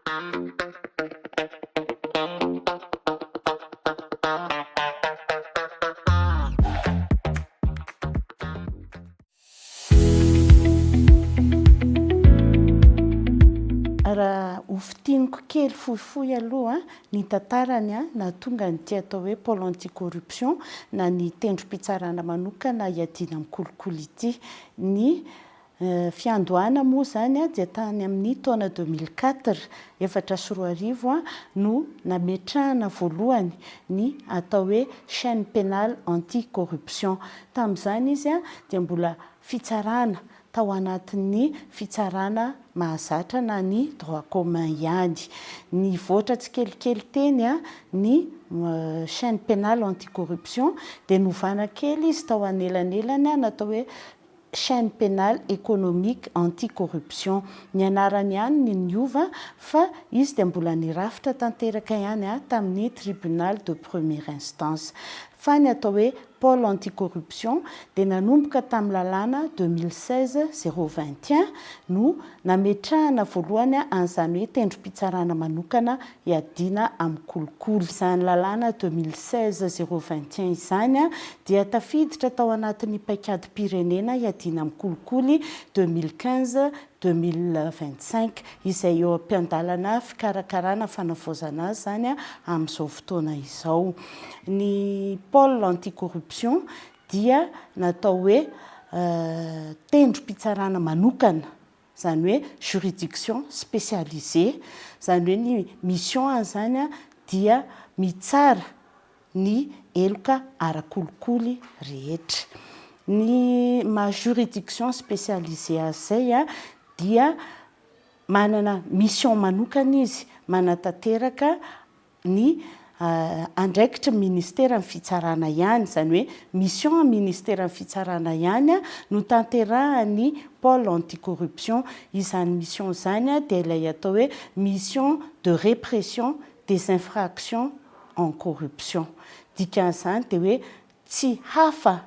Raha ho fintiniko kely fohifohy aloha ny tantarany nahatonga an'ity atao hoe pôle anti-corruption na ny tendrom-pitsarana manokana hiadiana amin'ny kolikoly ity. Ny fiandohana moa izany dia tany amin'ny taona 2004, 2004, no nametrahana voalohany ny atao hoe chaine pénale anti-corruption. Tamin'izany izy dia mbola fitsarana tao anatin'ny fitsarana mahazatra na ny droit commun ihany. Nivoatra tsikelikely teny ny chaine pénale anti-corruption dia novana kely izy tao anelanelany natao hoe chaine pénale économique anti-corruption. Ny anarany ihany ny niova fa izy dia mbola nirafitra tanteraka ihany tamin'ny tribunal de première instance. Fa ny atao hoe pôle anti-corruption dia nanomboka tamin'ny lalàna 2016 021 no nametrahana voalohany an'izany hoe tendrom-pitsarana manokana hiadiana amin'ny kolikoly. Izany lalàna 2016 021 izany dia tafiditra tao anatin'ny paikadim-pirenena hiadiana amin'ny kolikoly 2015 2025 izay eo am-piandalana fikarakarana fanavaozana azy izany amin'izao fotoana izao. Ny pôle anti-corruption dia natao hoe tendrom-pitsarana manokana, izany hoe juridiction spécialisée, izany hoe ny mission-ny izany dia mitsara ny heloka ara-kolikoly rehetra. Ny maha juridiction spécialisée azy izay dia manana mission manokana izy manatanteraka ny andraikitry ny ministeran'ny fitsarana ihany, izany hoe mission ny ministeran'ny fitsarana ihany no tanterahan'ny pôle anti-corruption. Izany mission izany dia ilay atao hoe mission de répression des infractions en corruption. Dikan'izany dia hoe tsy hafa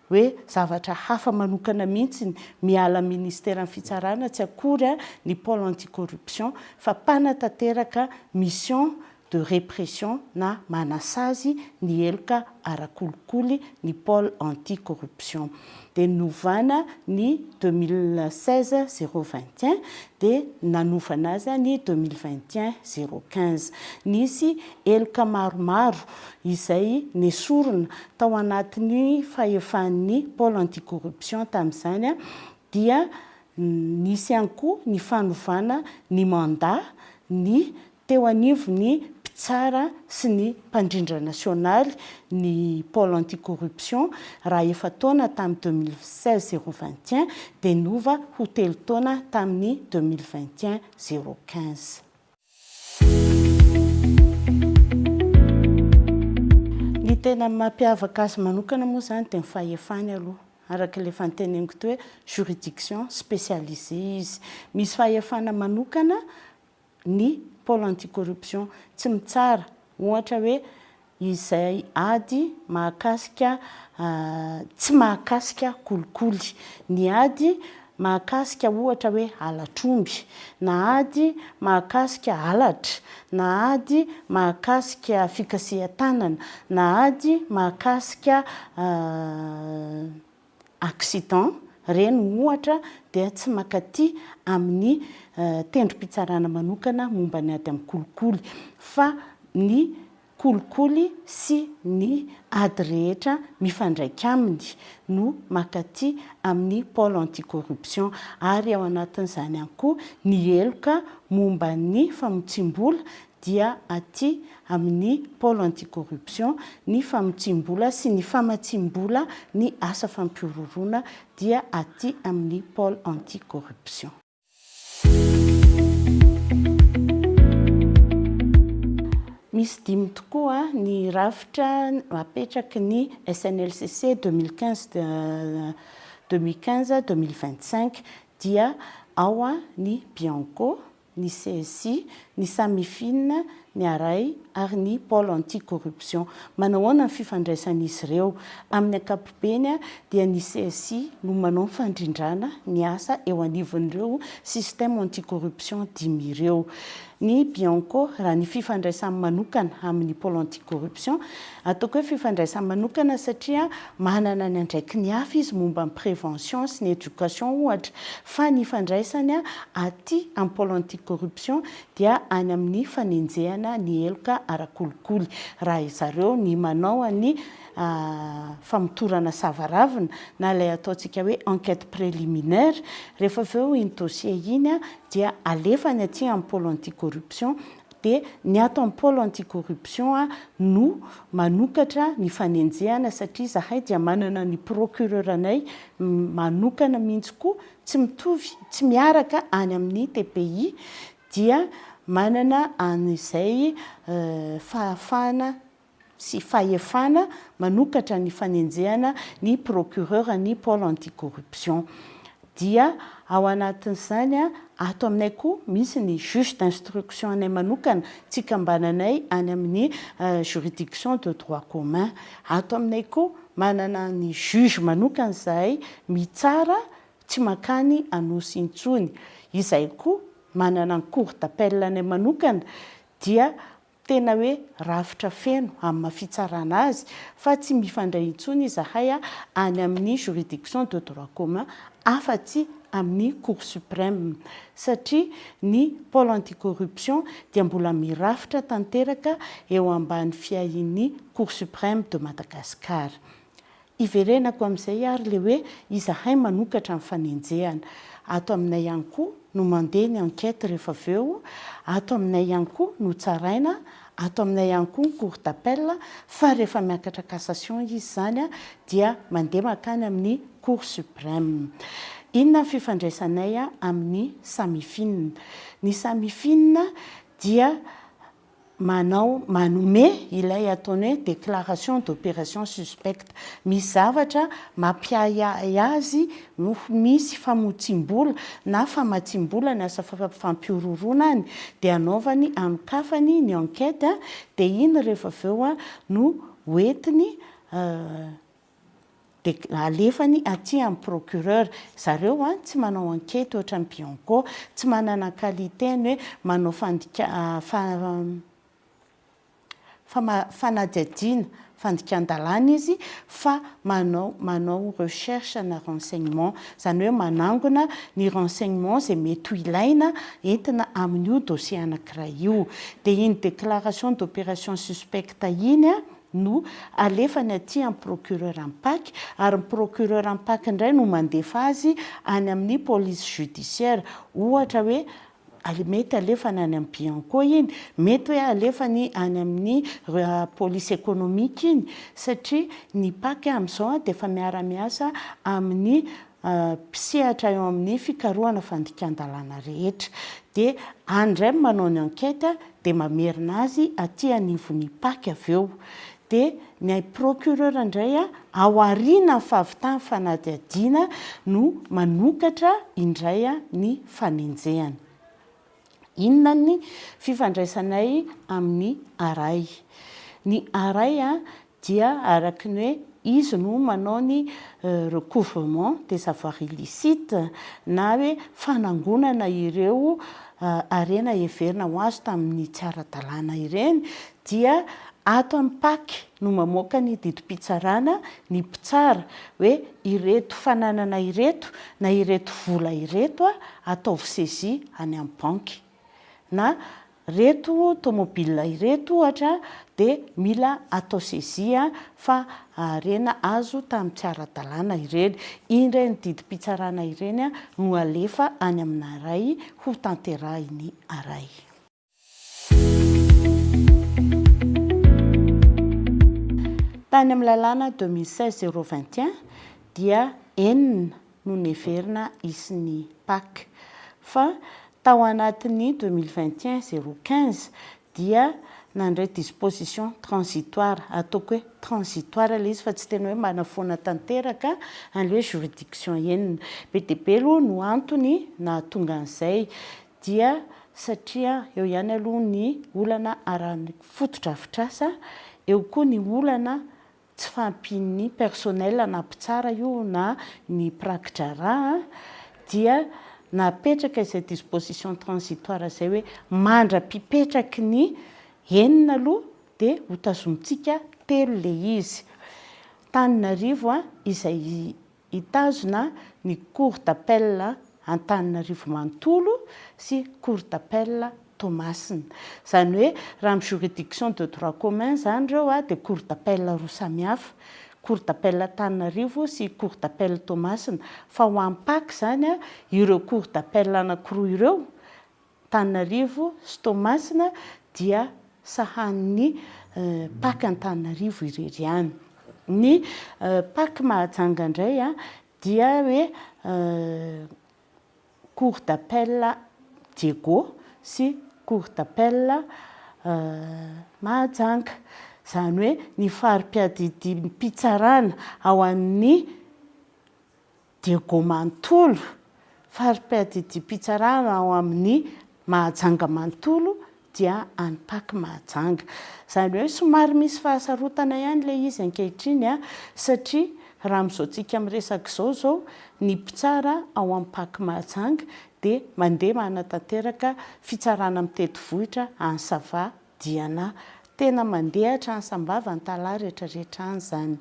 hoe zavatra hafa manokana mihitsy miala amin'ny ministeran'ny fitsarana tsy akory ny pôle anti-corruption fa mpanatanteraka mission de répression na manasazy ny heloka ara-kolikoly ny pôle anti-corruption. Dia novana ny 2016 021 dia nanovana azy ny 2021 015. Nisy heloka maromaro izay nesorina tao anatin'ny fahefan'ny pôle anti-corruption tamin'izany dia nisy ihany koa ny fanovana ny mandat ny teo anivon'ny mpitsara sy ny mpandrindra nasionaly ny pôle anti-corruption raha efa-taona tamin'ny 2016 021 dia niova ho telo taona tamin'ny 2021 015. Ny tena mampiavaka azy manokana moa izany dia ny fahefany aloha, araka ilay efa noteneniko teo hoe juridiction spécialisée izy. Misy fahefana manokana ny pôle anti-corruption. Tsy mitsara, ohatra hoe izay ady mahakasika tsy mahakasika kolikoly. Ny ady mahakasika ohatra hoe halatr'omby, na ady mahakasika halatra, na ady mahakasika fikasihan-tanana, na ady mahakasika accident, ireny ohatra dia tsy mankaty amin'ny tendrom-pitsarana manokana momba ny ady amin'ny kolikoly fa ny kolikoly sy ny ady rehetra mifandraika aminy no mankaty amin'ny pôle anti-corruption ary ao anatin'izany ihany koa ny heloka momba ny famotsiam-bola dia aty amin'ny pôle anti-corruption ny famotsiam-bola sy ny famatsiam-bola ny asa fampihorohoroana dia aty amin'ny pôle anti-corruption. Misy dimy tokoa ny rafitra apetraky ny SNLCC 2015 2015 2025 dia ao ny Bianco, ny CSI, ny Samifin, ny ARAI ary ny Pôle anti-corruption. Manahoana ny fifandraisan'izy ireo? Amin'ny ankapobeny dia ny CSI no manao ny fandrindrana ny asa eo anivon'ireo système anti-corruption dimy ireo. Ny Bianco, raha ny fifandraisany manokana amin'ny Pôle anti-corruption, ataoko hoe fifandraisany manokana satria manana ny andraikiny hafa izy momba ny prévention sy ny éducation ohatra, fa ny ifandraisany aty amin'ny Pôle anti-corruption dia any amin'ny fanenjehana ny heloka ara-kolikoly. Raha zareo ny manao ny famotorana savaravina na ilay ataontsika hoe enquête préliminaire, rehefa avy eo iny dossier iny dia alefany aty amin'ny pôle anti-corruption dia ny ato amin'ny pôle anti-corruption no manokatra ny fanenjehana satria izahay dia manana ny procureur anay manokana mihitsy koa tsy mitovy tsy miaraka any amin'ny TPI dia manana an'izay fahafahana sy fahefana manokatra ny fanenjehana ny procureur ny pôle anti-corruption. Dia ao anatin'izany ato aminay koa misy ny juge d'instruction anay manokana, tsy ikambananay any amin'ny juridiction de droit commun. Ato aminay koa manana ny juge manokana izahay mitsara tsy mankany Anosy intsony. Izay koa manana ny cour d'appel anay manokana dia Tena hoe rafitra feno amin'ny maha fitsarana azy fa tsy mifandray intsony izahay any amin'ny juridiction de droit commun afa-tsy amin'ny cour suprême satria ny pôle anti-corruption dia mbola mirafitra tanteraka eo ambany fiahian'ny cour suprême de Madagascar. Hiverenako amin'izay ary le hoe izahay manokatra ny fanenjehana. Ato aminay ihany koa no mandeha ny enquête rehefa avy eo, ato aminay ihany koa no tsaraina, ato aminay ihany koa ny cour d'appel, fa rehefa miakatra cassation izy izany dia mandeha mankany amin'ny cour suprême. Inona ny fifandraisanay amin'ny Samifin? Ny Samifin dia manao, manome ilay ataony hoe déclaration d'opération suspecte. Misy zavatra mampiahiahy azy noho misy famotsiam-bola na famatsiam-bola ny asa fampihorohoroana any dia anaovany, anokafany ny enquête dia iny rehefa avy eo no hoentiny dia alefany aty amin'ny procureur. Zareo an tsy manao enquete ohatran'ny Bianco, tsy manana qualité ny hoe manao fandika fanadihadiana, fandikan-dalàna izy fa manao manao recherche na renseignement, izany hoe manangona ny renseignement izay mety ho ilaina entina amin'io dossier anankiray io. Dia iny déclaration d'opération suspecte iny an, no alefany aty amin'ny procureur am pac ary ny procureur am pac indray no mandefa azy any amin'ny police judiciaire ohatra hoe mety alefany any amin'ny bianco iny, mety hoe alefany any amin'ny police économique iny satria ny pac amin'izao dia efa miara-miasa amin'ny mpisehatra eo amin'ny fikarohana fandikan-dalàna rehetra. Dia any indray no manao ny enquête dia mamerina azy aty anivon'ny pac avy eo. Dia ny procureur indray ao aorian'ny fahavitan'ny fanadihadiana no manokatra indray ny fanenjehana. Inona ny fifandraisanay amin'ny ARAI? Ny ARAI dia araka ny hoe izy no manao ny recouvrement des avoirs illicites na hoe fanangonana ireo harena heverina ho azo tamin'ny tsy ara-dalàna ireny dia ato amin'ny Pac no mamoaka ny didim-pitsarana ny mpitsara hoe ireto fananana ireto na ireto vola ireto ataovy saisie any amin'ny banky na Reto tomobile ireto ohatra dia mila atao saisie fa harena azo tamin'ny tsy ara-dalàna ireny. Ireny didim-pitsarana ireny no alefa any amina ray ho tanterahin'ny aray. Tany amin'ny lalàna 2016 021 dia enina no neverina hisy ny Pac. Fa tao anatin'ny 2021 015 dia nandray disposition transitoire, ataoko hoe transitoire ilay izy fa tsy tena hoe manafoana tanteraka an'ilay hoe juridiction enina. Be dia be aloha no antony nahatonga an'izay. dia satria eo ihany aloha ny olana ara-fotodrafitrasa, eo koa ny olana tsy fahampian'ny personnel na mpitsara io na ny mpiraki-draharaha dia napetraka izay disposition transitoire izay hoe mandra-pipetraky ny enina aloha dia hotazomintsika telo ilay izy. Antananarivo izay hitazona ny cour d'appel Antananarivo manontolo sy cour d'appel Toamasina. Izany hoe raha amin'ny juridiction de droit commun izany ireo dia cour d'appel roa samihafa, cour d'appel Antananarivo sy cour d'appel Toamasina. Fa ho an'ny Pac izany ireo cour d'appel anankiroa ireo, Antananarivo sy Toamasina dia sahanin'ny Pac Antananarivo irery ihany. Ny Pac Mahajanga indray dia hoe Cour d'appel Diego sy Cour d'appel Mahajanga. Izany hoe ny fari-piadidiam-pitsarana ao amin'ny Diego manontolo, fari-piadidiam-pitsarana ao amin'ny Mahajanga manontolo dia any Pac Mahajanga. Izany hoe somary misy fahasarotana ihany ilay izy ankehitriny satria raha amin'izao tsika miresaka izao izao ny mpitsara ao amin'ny Pac Mahajanga dia mandeha manatanteraka fitsarana mitety vohitra any Sava Diana. Tena mandeha hatrany Sambava Antalaha rehetrarehetra any izany.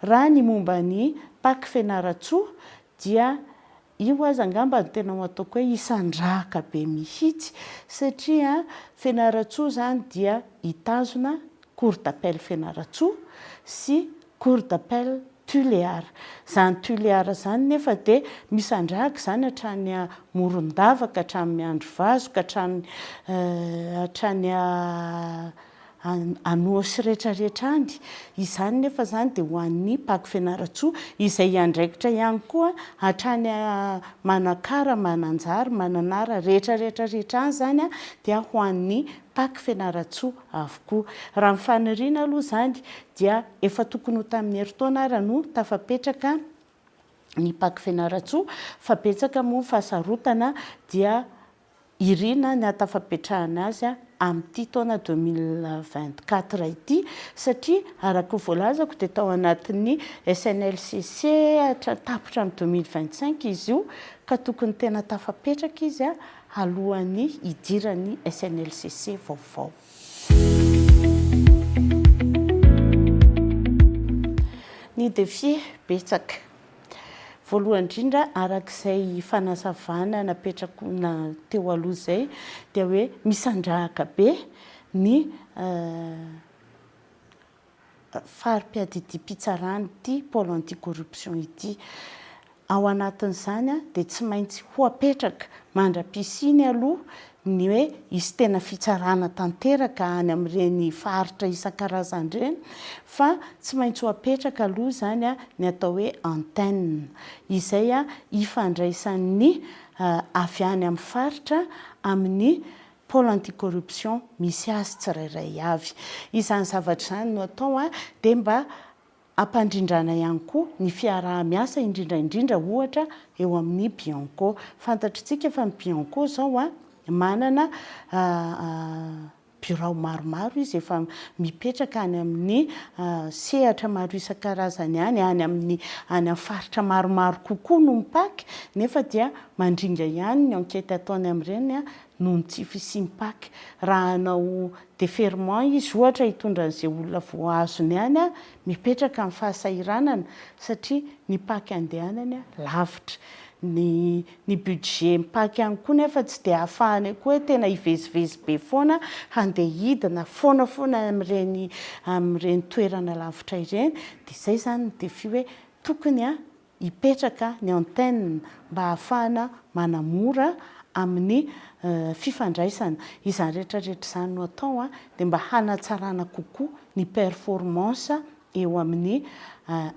Raha ny momba ny Pac Fianarantsoa dia io aza angamba no tena ho ataoko hoe isandrahaka be mihitsy satria Fianarantsoa izany dia hitazona Cour d'appel Fianarantsoa sy Cour d'appel Tulear. Izany Tulear izany nefa dia misandrahaka izany hatrany Morondava ka hatrany Miandrivazo ka hatrany hatrany Anôsy rehetrarehetra any. Izany nefa izany dia ho an'ny Pac Fianarantsoa izay hiandraikitra ihany koa hatrany Manakara, Mananjary, Mananara rehetrarehetra rehetra any izany dia ho an'ny Pac Fianarantsoa avokoa. Raha ny faniriana aloha izany dia efa tokony ho tamin'ny herintaona ara no tafapetraka ny Pac Fianarantsoa fa betsaka moa ny fahasarotana dia irina ny hahatafapetrahana azy amin'ity taona 2024 ity satria araka ny voalazako dia tao anatin'ny SNLCC hatra tapitra amin'ny 2025 izy io ka tokony tena tafapetraka izy alohan'ny hidiran'ny SNLCC vaovao. Ny défi betsaka. Voalohany indrindra araka izay fanazavana napetrako teo aloha izay dia hoe misandrahaka be ny fari-piadidiam-pitsaran'ity pôle anti-corruption ity. Ao anatin'izany dia tsy maintsy ho apetraka mandra-pisiany aloha ny hoe hisy tena fitsarana tanteraka any amin'ireny faritra isan-karazany ireny fa tsy maintsy ho apetraka aloha izany ny atao hoe antenne izay ifandraisan'ny avy any amin'ny faritra amin'ny pôle anti-corruption misy azy tsirairay avy. Izany zavatra izany no atao dia mba Ampandrindrana ihany koa ny fiaraha-miasa indrindra indrindra ohatra eo amin'ny Bianco. Fantatritsika fa ny Bianco izao manana birao maromaro izy efa mipetraka any amin'ny sehatra maro isan-karazany any, any amin'ny any amin'ny faritra maromaro kokoa noho ny Pac nefa dia mandringa ihany ny enquête ataony amin'ireny noho ny tsy fisian'ny Pac. Raha hanao Deferment izy ohatra hitondra an'izay olona voahazony any mipetraka amin'ny fahasahiranana satria ny pac andehanany lavitra. Ny ny budget ny pac ihany koa nefa tsy dia ahafahany koa hoe tena hivezivezy be foana handeha hidina foana foana amin'ireny amin'ireny toerana lavitra ireny. Dia izay izany ny défi hoe tokony hipetraka ny antenne mba hahafahana manamora amin'ny fifandraisana. Izany rehetra rehetra izany no atao dia mba hanatsarana kokoa ny performance eo amin'ny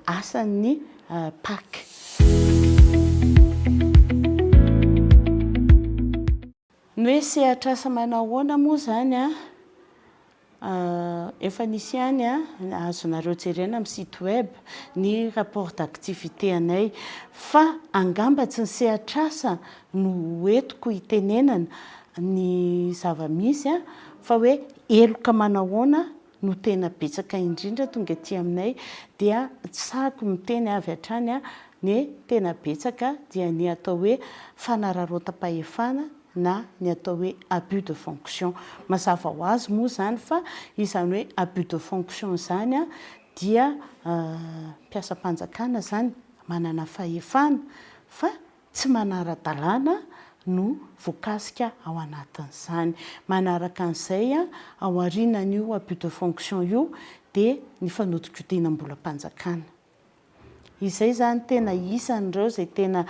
asan'ny pac. Ny hoe sehatr'asa manao ahoana moa izany an? Efa nisy ihany, azonareo jerena amin'ny site web ny rapport d'activité anay fa angamba tsy ny sehatr'asa no hoentiko hitenenana ny zava-misy fa hoe heloka manahoana no tena betsaka indrindra tonga aty aminay dia tsy sahiko miteny avy hatrany ny tena betsaka dia ny atao hoe fanararaotam-pahefana na ny atao hoe abus de fonction. Mazava ho azy moa izany fa izany hoe abus de fonction izany dia mpiasam-panjakana izany manana fahefana fa tsy manara-dalàna no voakasika ao anatin'izany. Manaraka an'izay, ao aorianan'io abus de fonction io dia ny fanodikodinam-bolam-panjakana. Izay izany tena isan'ireo izay tena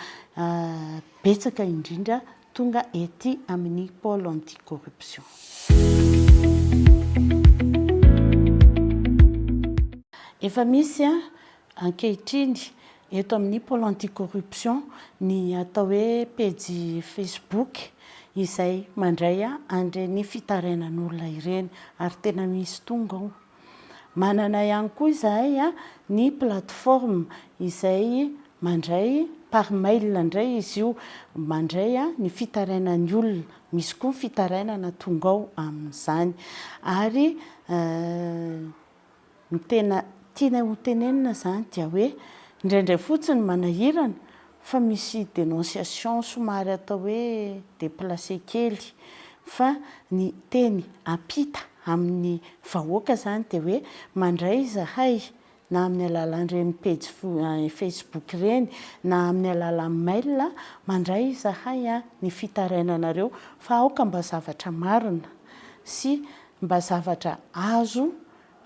betsaka indrindra tonga ety amin'ny pôle anti-corruption. Efa misy ankehitriny eto amin'ny pôle anti-corruption ny atao hoe pejy Facebook izay mandray an'ireny fitarainan'olona ireny ary tena misy tonga ao. Manana ihany koa izahay ny plateforme izay mandray par mail indray izy io, mandray ny fitarainan'ny olona, misy koa ny fitarainana tonga ao amin'izany. Ary ny tena tianay ho tenenina izany dia hoe indraindray fotsiny manahirana fa misy dénonciation somary atao hoe déplacé kely fa ny teny ampita amin'ny vahoaka izany dia hoe mandray izahay na amin'ny alalan'ireny pejy Facebook ireny na amin'ny alalan'ny mail, mandray izahay ny fitarainanareo fa aoka mba zavatra marina sy mba zavatra azo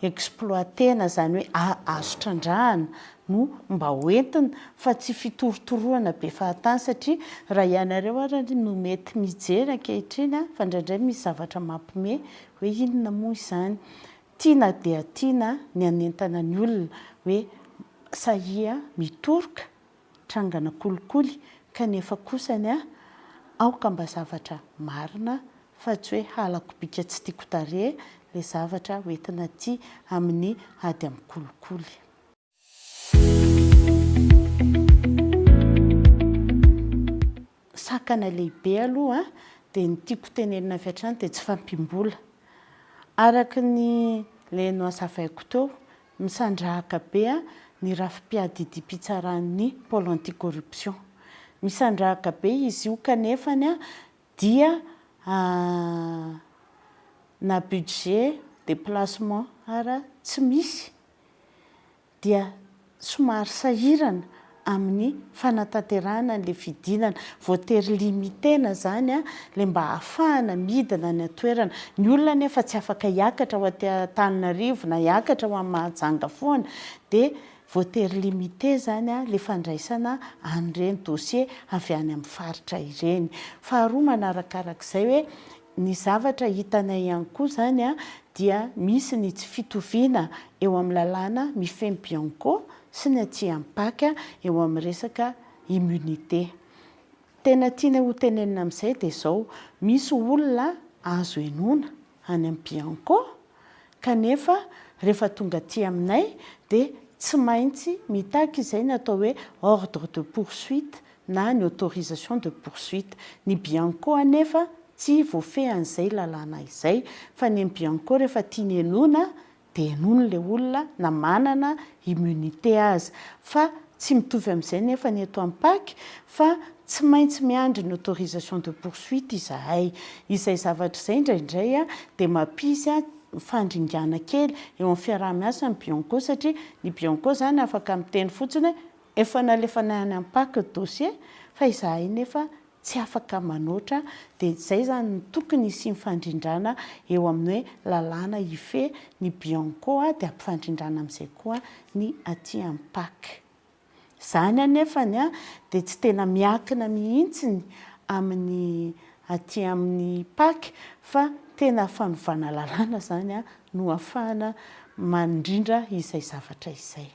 exploiter-na, izany hoe azo trandrahana no mba ho entina fa tsy fitorotoroana be fahatany satria raha ianareo ary no mety mijery ankehitriny fa indraindray misy zavatra mampime hoe inona moa izany. Tiana dia tiana ny hanentana ny olona hoe sahia mitoroka trangana kolikoly kanefa kosany a aoka mba zavatra marina fa tsy hoe halako bika tsy tiako tarehy le zavatra hoentina aty amin'ny ady amin'ny kolikoly. Sakana lehibe aloha dia ny tiako tenenina avy hatrany dia tsy fahampiam-bola. Araka ny le nohazavaiko teo, misandrahaka be ny rafi-piadidiam-pitsaran'ny pôle anti-corruption. Misandrahaka be izy io kanefany dia na budget déplacement ara tsy misy dia somary sahirana amin'ny fanatanterahana an'ilay fidinana. Voatery limiter-na izany ilay mba hahafahana midina any an-toerana. Ny olona anefa tsy afaka hiakatra ho aty Antananarivo na hiakatra ho any Mahajanga foana dia voatery limiter izany ilay fandraisana an'ireny dossier avy any amin'ny faritra ireny. Faharoa manarakarak'izay hoe ny zavatra hitanay ihany koa izany dia misy ny tsy fitoviana eo amin'ny lalàna mifehy ny Bianco sy ny aty amin'ny Pac eo amin'ny resaka immunité. Tena tianay ho tenenina amin'izay dia izao, misy olona azo henoina any amin'ny Bianco kanefa rehefa tonga aty aminay dia tsy maintsy mitaky izay ny atao hoe ordre de poursuite na ny autorisation de poursuite. Ny Bianco anefa tsy voafehin'izay lalàna izay fa ny Bianco rehefa tiany henoina dia henoiny ilay olona na manana immunité aza fa tsy mitovy amin'izay nefa ny eto amin'ny Pac fa tsy maintsy miandry ny autorisation de poursuite izahay. Izay zavatra izay indraindray dia mampisy fandringana kely eo amin'ny fiaraha-miasa ny Bianco satria ny Bianco izany afaka miteny fotsiny hoe efa nalefanay any amin'ny Pac ny dossier fa izahay nefa tsy afaka manoatra dia izay izany no tokony hisian'ny fandrindrana eo amin'ny hoe lalàna hifehy ny Bianco dia ampifandrindrana amin'izay koa ny aty amin'ny Pac. Izany anefany dia tsy tena miankina mihitsy amin'ny aty amin'ny Pac fa tena fanovana lalàna izany no ahafahana mandrindra izay zavatra izay.